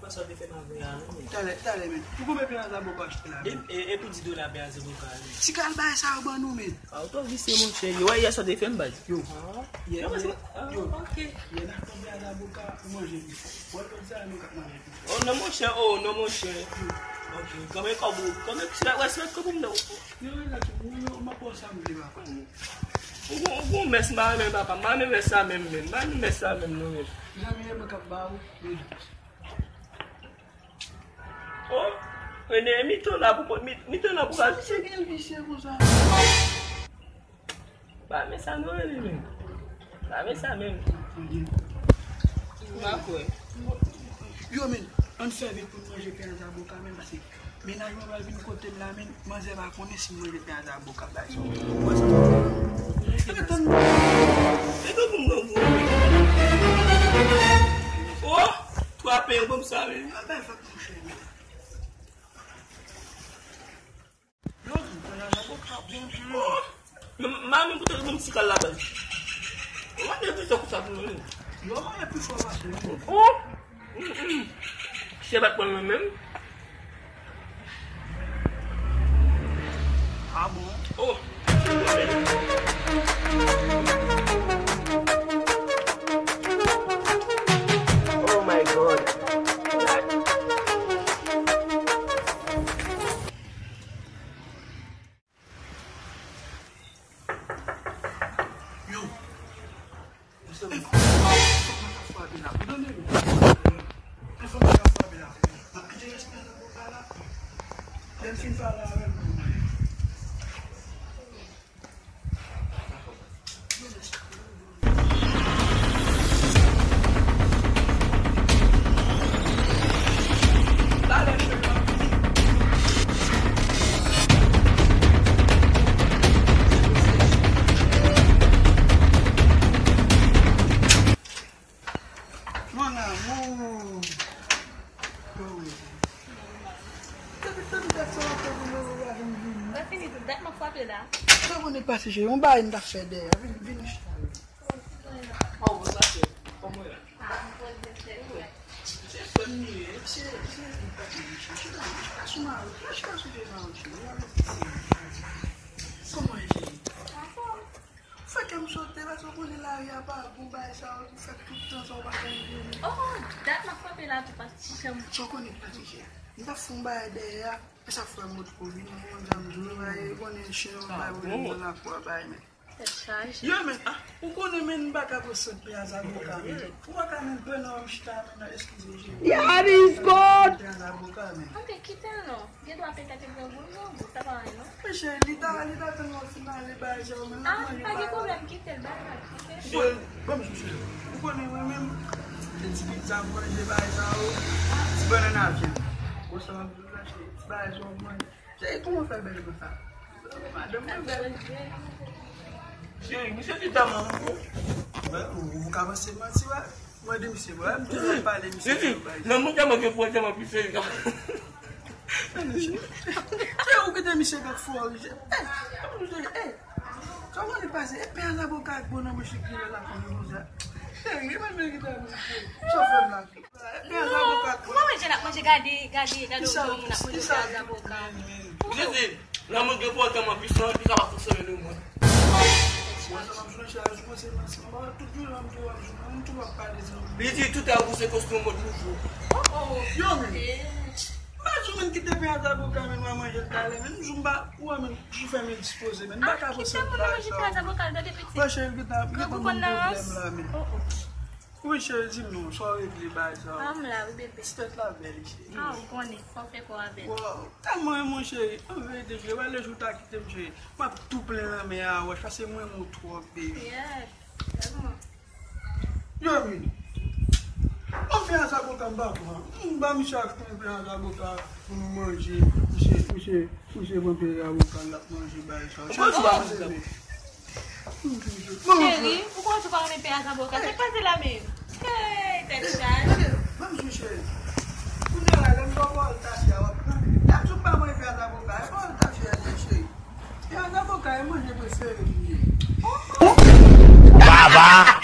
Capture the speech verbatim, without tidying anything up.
Sa w te fè m avè a, non, men. Talè, talè, men. Pou konbyen piyaz zaboka w achte la, men? E, e, e pou di dola piyaz zaboka a, men. Ti kal bagay sa yo ban nou, men. A, ou twò visye, monchè. Yo, wè, yè sa w te fè m, baz. Yo. Ah, yè, non, yè, se, ah, yo. Ok. Yè, n a fè piyaz zaboka pou manje pifò. Wè, lòt sa, nou ka manje pifò. Oh, non, monchè, oh, non, monchè. Ok, kanmenm kòb ou, kanmenm, respè, respè pou m, non. Yo, yo, yo, yo, m ap wè sa m vle, papa. Ou gon, ou gon mès, m pa renmen, papa, m pa renmen mès sa menm, menm. M pa renmen mès sa menm, non, menm. Zanmi, e mwen k ap ba ou, men. Oh, Rene, mitan la pou, mi-, mitan la pou al. Sa misye gen visye konsa? Pa men sa non, Rene, men. Pa men sa menm. M pa kwè. Yo, men, ann fè vit pou n manje piyaz zaboka, men, paske mennaj mwen pral vin kote m la, men, manzè pa konnen si m manje piyaz zaboka, bay sa. Ou wè sa? Ann tann. E tankou m nan gwo. Oh! Twa pen bon sa, men. Al bay vag, monchè. Yo, m pran nan laboka, bon, bon. Oh! M, m, mami, pou te bon ti kal la, baz. Ou pa te di sa pou sa pou mwen. Yo, mwen pi fò pase, wi. Oh! Mm, mm. Se pa t pran mwen menm. Ah bon? Oh! Oh my God. Yo. Mesye, fòk mwen ka frape la. Ou tande, non? Fòk mwen ka frape la. M ap kite respè nan boka la. Lè m fin pale avè l, mwen. Mon amour. Bon, wi. Depi, depi dat sa w ap tann mwen, ou pa janm vini. Mwen fini tout dat m ap frape la. Sa w konnen pase, cheri? Yon bagay m t ap fè dèyè. Vin, vin chita. Oh, bon, sa se. Kòman w ye la? Ah, m pral vin fè. Se frè m li ye. Se, se li pati, chita, chita sou mari. Chita sou pye mari, cheri. Kòman w ye, cheri? Anfòm. Fè kè m sote, paske w konnen lari a pa bon, bagay sa yo, ou fè tout tan sa w pa janm vini. Oh, dat m ap frape la tou, pa t janm. Sa w konnen k pati, chè? M t ap fè yon bagay dèyè a, e sa frè m ot ko vini, ou konn sa m di w, bagay, ou konnen chen yo bay pwoblèm nan lakou a, bagay, men. Tèt chaje. Yo, men, ah, ou konnen, men, m pa ka pran sant piyaz zaboka, men. Ou pa ka menm pran nan wè m chita, men, nan, eskize, cheri. Yariz God! Piyaz zaboka, men. Anben, kite l non. Gen dwa petèt li pran gou l non, sa pa anyen non. Men cheri, li ta, li ta tann w ap fin ale bay sa yo, men l ap manje bay la. Ah, pa gen pwoblèm, kite l, bay la, oke? Cheri, ban m di w, cheri. Ou konnen mwen menm, se ti pizza m manje bay sa yo, ti bannann avyann. Bon, sa m ap di w la, cheri, ti bagay sa yo m manje. Cheri, kòman w fè bèl konsa? Madanm mwen bèl. Cheri, misye te tèlman bon. Wè, ou, ou ka panse manti, wè. Mwen di misye, wè, m toujou ap pale misye. Sisi, lanmou tèlman gen fò, tèlman pise. Cheri, ou kite misye gad fò, wi. Eh, eh, sa w konnen pase? E piyaz zaboka ak bon nan bouch li ki rive la pou nou konsa. Cheri, e pa vle kite misye. Sa w fè m la? Piyaz zaboka ak bon. Mwen wè jan n ap manje, gade, gade, gade yon moun ap manje piyaz zaboka. Sisi, lanmou gen pòtè mwen pwisan, li kapab fonksyone nan mwen. Mwen sa m ap jwenn chè a, jwenn se nan san ba, tout jounen m tou ap jwenn, m tou ap pale zanmi. Li di tout a bouse kostim mòd nouvo. Oh, oh. Yo, men. M pa di w, men, kite piyaz zaboka, men, mwen manje l talè, men, m jou m pa, ou wè, men, jou fè m endispoze, men, m pa ka pran sant bagay sa yo. Mwen cheri, kite m, mwen manje piyaz zaboka, gade piti. Mwen cheri, kite m, kite m, pwoblèm la, men. Oh, oh. Wi, cheri, di m non, sa w regle bagay sa yo? Ah, m la, wi, bebe. Ti tèt la bèl, cheri. Ah, ou konnen, fò w fè kò avè l. Wow, tèlman renmen w, cheri. An verite, cheri, wè lè jou ta kite m, cheri. M ap tou plen lanmè a wòch, paske m renmen w twòp, baby. Yeah, tèlman. Yo, men. Yon piyaz zaboka m pa pran. M ba misye achte yon piyaz zaboka pou nou manje. Misye, misye, misye pran piyaz zaboka, l ap manje bagay sa yo. Cheri, ou pa manje. Cheri, ou konnen tou pa renmen piyaz zaboka. Sa k pase la menm? Hey, tèt chaje. Ban m di w, cheri. Kounye a la, lè m ba w pawòl tafya, w ap pran. Lè m di w m pa manje piyaz zaboka, e pawòl tafya l ye, cheri. Piyaz zaboka e manje prefere m ye. Baba!